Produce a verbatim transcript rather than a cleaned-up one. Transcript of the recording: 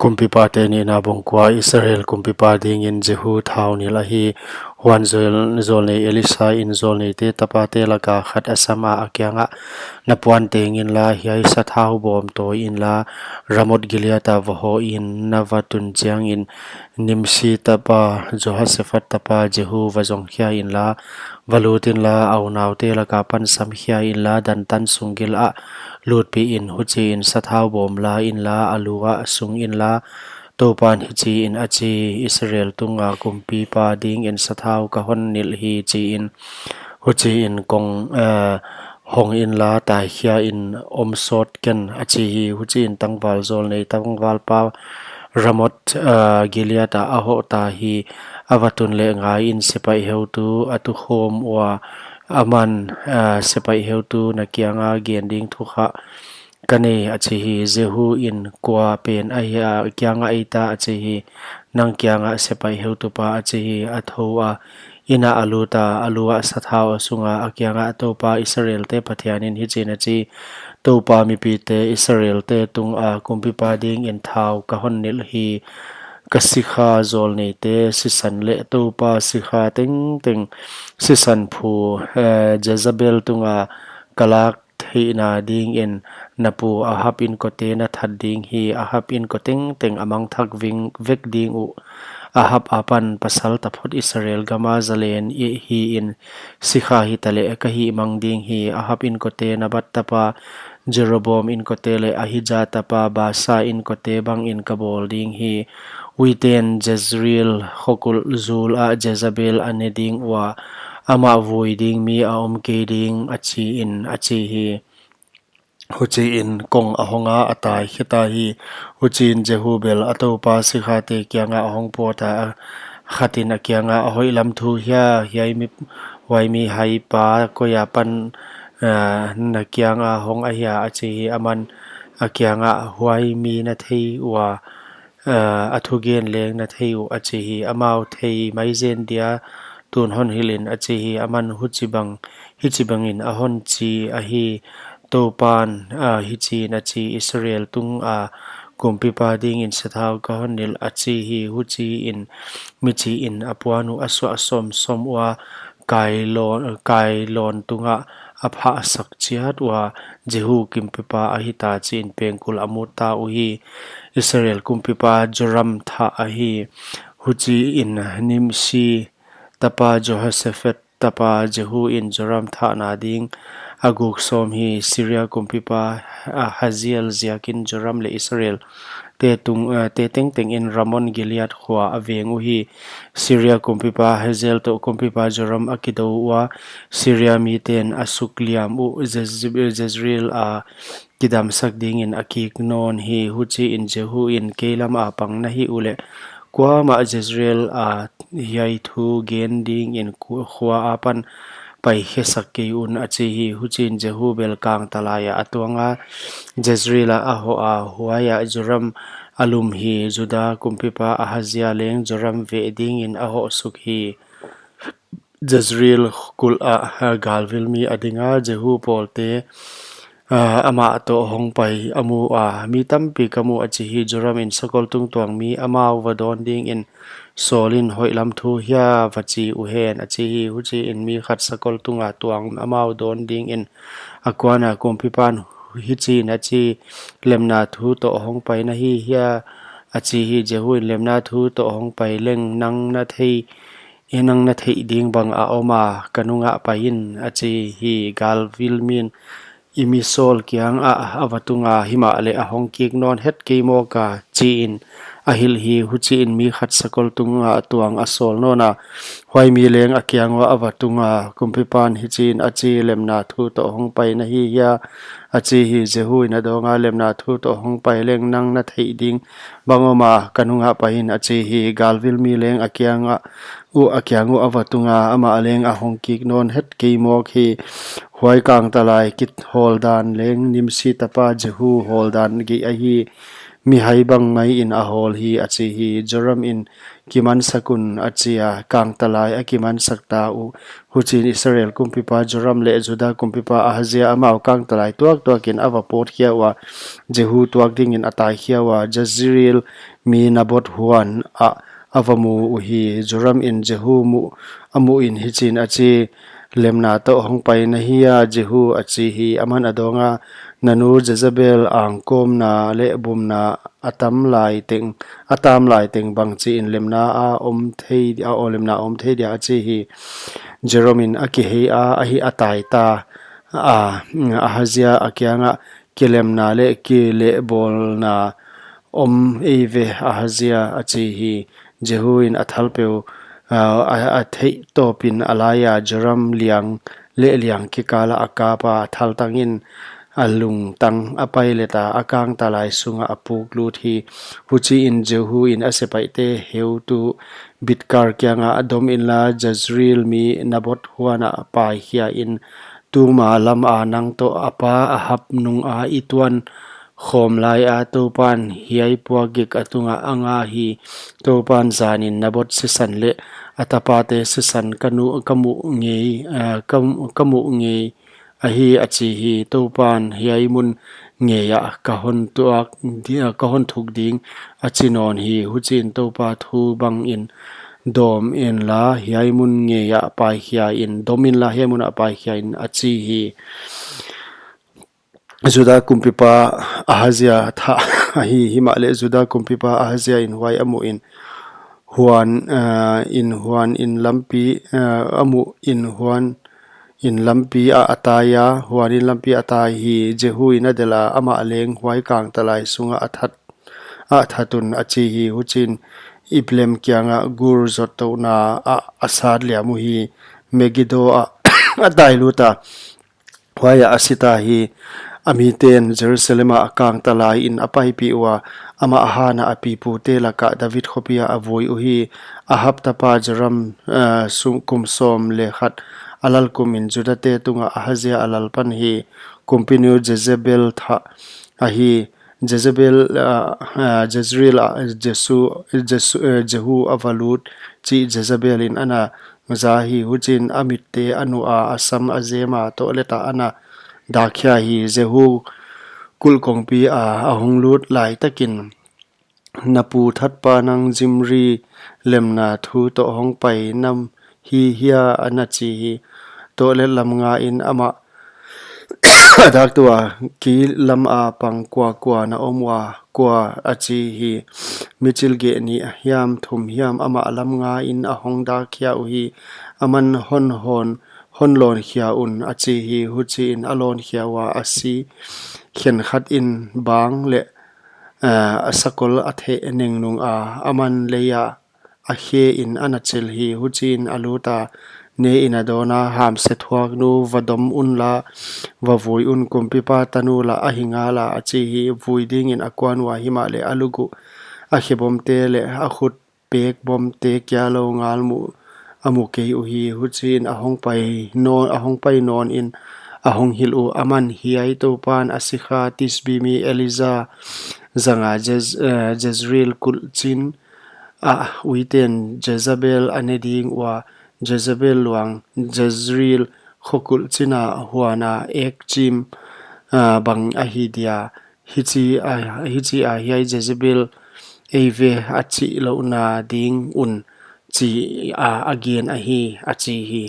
Kumpipate nihna bung kua. Israel kumpipa dingin Jehu thau nilh ahi. Huan zawlnei Elisa in zawlneite tapate laka khat a sam a, a kiangah, na puan teng inla, hiai sathau bawm tawi inla, Ramoth Gilead a va hoh in, na va tun chiangin Nimsi tapa Jehosaphat tapa Jehu va zong khia inla, va lut inla, a unaute laka pan sam khia inla, dan tan sung gil ah lutpih in, huchiin sathau bawm la inla, a lu ah sung inla, Toupan hichiin a chi, Israel tunga kumpipa dingin sathau ka hon nilh hi, chiin. Huchiin kong, eh, hong inla, tai khia in om sawt ken, a chi hi. Huchiin tangval zawlnei tangvalpa Ramoth, eh, Gilead ah a hoh ta hi. A va tun leh ngaiin, sepaih heutu a tukhawm ua, aman, eh, sepaih heutu, na kianga gen ding thu kha ka nei, a chi hi. Jehu in, kua pen ahia, kiangah ei ta, a chi hi. Nang kiangah sepaih heutupa, a chi hi. A thou a, inn ah a lut a, a lu ah sathau a sung a, a kiangah, Toupa Israelte Pathian in hichiin a chi, Toupa mipite Israelte tunga kumpipa dingin thau ka hon nilh hi. Ka sikha zawlneite sisan leh Toupa sikha tengteng sisan phu, eh, Jezebel tunga ka lak theihna dingin na pu Ahab inkote na that ding hi. Ahab inko tengteng a mangthak ving vek ding uh. Ahab apan pasal taphot Israel gama zalen i hi in, sikha hitaleh ka hihmang ding hi. Ahab inkote Nabat tapa Jeroboam inkote leh Ahija tapa Baasa inkote bangin ka bawl ding hi. Uiten Jezreel khokulh zul ah Jezebel a ne ding ua, amah vui ding mi a om kei ding, a chiin, a chi hi. Huchiin kong a hong a, a tai khia ta hi. Huchiin Jehu bel a toupa sikhate kiangah a hong pawt a, khatin a kiangah, a hoihlam thu hia, hiai mi, huai mi haipa koi apan, eh, na kianga hong ahia, a chi hi. Aman a kiangah, huai mi na thei ua, eh, a thugen leng na thei uh, a chi hi. Amau thei mai zen dia, tun hon hilh in, a chi hi. Aman huchibang, hichibangin a hon chi ahi, Toupan, ah, hichiin a chi, Israel tunga kumpipa dingin sathau ka hon nilh, a chi hi. Huchiin michiin a puan uh a suah sawmsawm ua, kailawn, kailawn tungah a phahsak chiat ua, Jehu kumpipa ahi ta chiin pengkul a mut ta uhi. Israel kumpipa Joram thah ahi. Huchiin Nimsi tapa Jehosaphat tapa Jehu in Joram thahna ding a guk sawm hi. Syria kumpipa, ah, Hazael ziakin Joram leh Israel te tung, eh, te tengteng in Ramon Gilead khua a veng uhi. Syria kumpipa Hazael toh kumpipa Joram a kidou ua, Syria miten a sukliam uh, Jez-, Jezreel a kidamsak dingin a kik nawn hi. Huchiin Jehu in, kei lam a pang na hih uleh, kuamah Jezreel a hiai thu gen dingin ku-, khua apan pai khesak kei un, a chi hi. Huchiin Jehu bel kangtalai ah a tuang a, Jezreel ah a hoh a, huai ah Joram a lum hi. Juda kumpipa Ahazia leng Joram veh dingin a hoh suk hi. Jezreel kulh ah, ah, galvil mi a ding a, Jehu pawlte, ah, amah toh hong pai a mu a, mi tampi ka mu, a chi hi. Joram in, sakol tungtuang mi amau va dawn dingin sawl in, hoihlam thu hia va chi uhen, a chi hi. Huchiin mi khat sakol tunga tuang amau dawn dingin a kuan a, kumpipan hichiin a chi, lemna thu toh hong pai na hi hia, a chi hi. Jehu in, lemna thu toh hong pai leng nang na thei, i nang na theih ding bang a om a, ka nungah pai in, a chi hi. Galvil min, i mi sawl kiangah a va tung a, himahleh a hong kik nawn het kei mawk a, chiin a hilh hi. Huchiin mi khat sakol tungah tuang a sawl nawn a, huai mi leng a kiang uah a va tung a, kumpipan hichiin a chi, lemna thu toh hong pai na hi hia, a chi hi. Jehu in a dawng a, lemna thu toh hong pai leng nang na theih ding bang om a, ka nungah pai in, a chi hi. Galvil mi leng a kiangah uh, a kiang uh a va tung a, amah leng a hong kik nawn het kei mawk hi. Huai kangtalai kihawldan leng Nimsi tapa Jehu hawldan geih ahi. mihai bang maiin a hawl hi, a chi hi. Joram in, Kimansak un, a chi a, kangtalai a kimansak ta uh. Huchiin Israel kumpipa Joram leh Juda kumpipa Ahazia amau kangtalai tuaktuakin a va pawtkhia ua, Jehu tuak dingin a taikhia ua, Jezreel mi Naboth huan ah a va mu uhi. Joram in Jehu muh, a muhin hichiin a chi, Lemna toh hongpai na hia, Jehu? a chi hi. Aman a dawnga, Na nu Jezebel angkawmna leh bumna a tam lai teng, a tam lai teng bangchiin lemna a om thei, a aw lemna a om thei dia, a chi hi. Joram in a kihei a, ahi a tai ta a, Ahazia a kiangah, Kilemna leh kilehbawlna om ei ve, Ahazia, a chi hi. Jehu in a thalpeu, a, a, a theih tawpin a laia Joram liang leh liang kikala a kapa, a thaltangin a lungtang a pailet a, a kangtalai sunga a puklut hi. Huchiin Jehu in a sepaihte heutu Bidkar kiangah, Dom inla, Jezreel mi Naboth huana paikhia in, tuma lama nang toh a pa Ahab nunga i tuan khawm laia Toupan hiai puakgik a tunga a nga hi. Toupan zanin Naboth sisan leh a tapate sisan ka nu, ka muh ngei, eh, ka, ka muh ngei ahi, a chi hi. Toupan hiai mun ngeiah ka hon tuak di-, ka hon thuk ding, a chi nawn hi. Huchiin Toupa thu bangin, Dom inla, hiai mun ngeiah paikhia in, dom inla, hiai munah paikhia in, a chi hi. Juda kumpipa Ahazia thah ahi, himahleh Juda kumpipa Ahazia in huai a muhin, huan, eh, in huan in lampi, eh, a muhin huan in lampi ah a tai a, huan in lampi a tai hi. Jehu in a delh a, amah leng huai kangtalai sunga a that, a that un, a chi hi. Huchiin Ibleam kiangah Gur zottouhna ah a sat liam uhi. Megiddo ah a tai lut a, huaiah a si ta hi. A miten Jerusalem ah kangtalaiin a paipih ua, amah a hana a pipute lakah David khopia a vui uhi. Ahab tapa Joram, eh, sung kum sawm leh khat a lal kumin Judate tungah Ahazia a lal pan hi. Kumpinu Jezebel thah ahi. Jezebel, ah, ah, Jezreel ah Jesu, Jesu, eh, Jehu a va lut chih Jezebel in ana za hi. Huchiin a mitte a nuh a, a sam a jem a, tohleta ana dakkhia hi. Jehu kulh kongpi a, a hong lut laitakin, Na pu thatpa nang Zimri lemna thu toh hongpai na hi hia, ana chi hi. Tohlet lam ngain amah a dak tua, Kei lama pang kua kua na om ua, kua? a chi hi. Michilgeh nih hiam thum hiam amah lam ngain a hong dakkhia uhi. Aman hon hon, hon lawnkhia un, a chi hi. Huchiin a lawnkhia ua, a si khenkhatin bang leh, eh, a sakol a theh nengnung a, aman leiah a khein ana chil hi. Huchiin a lut a, nein a dawn a, Hamse thuaknu, va dom unla, va vui un, kumpipa tanu lah ahi ngala, a chi hi. Vui dingin a kuan ua, himahleh a lukhu, a khebomte leh a khut pekbomte kia lou ngal mu, a mu kei uhi. Huchiin a hongpai nawn, a hongpai nawnin a hong hilh uh. Aman, Hiai Toupan a sikha Tisbi mi Elija zanga Jez-, eh, Jezreel kulhchin ah uiten Jezebel a ne ding ua, Jezebel luang Jezreel kho kulhchin ah huana ekchim, ah, bang ahi dia. Hichi a, hichi a hiai Jezebel ei ve a chih louhna ding un, chi a, a gen ahi, a chi hi.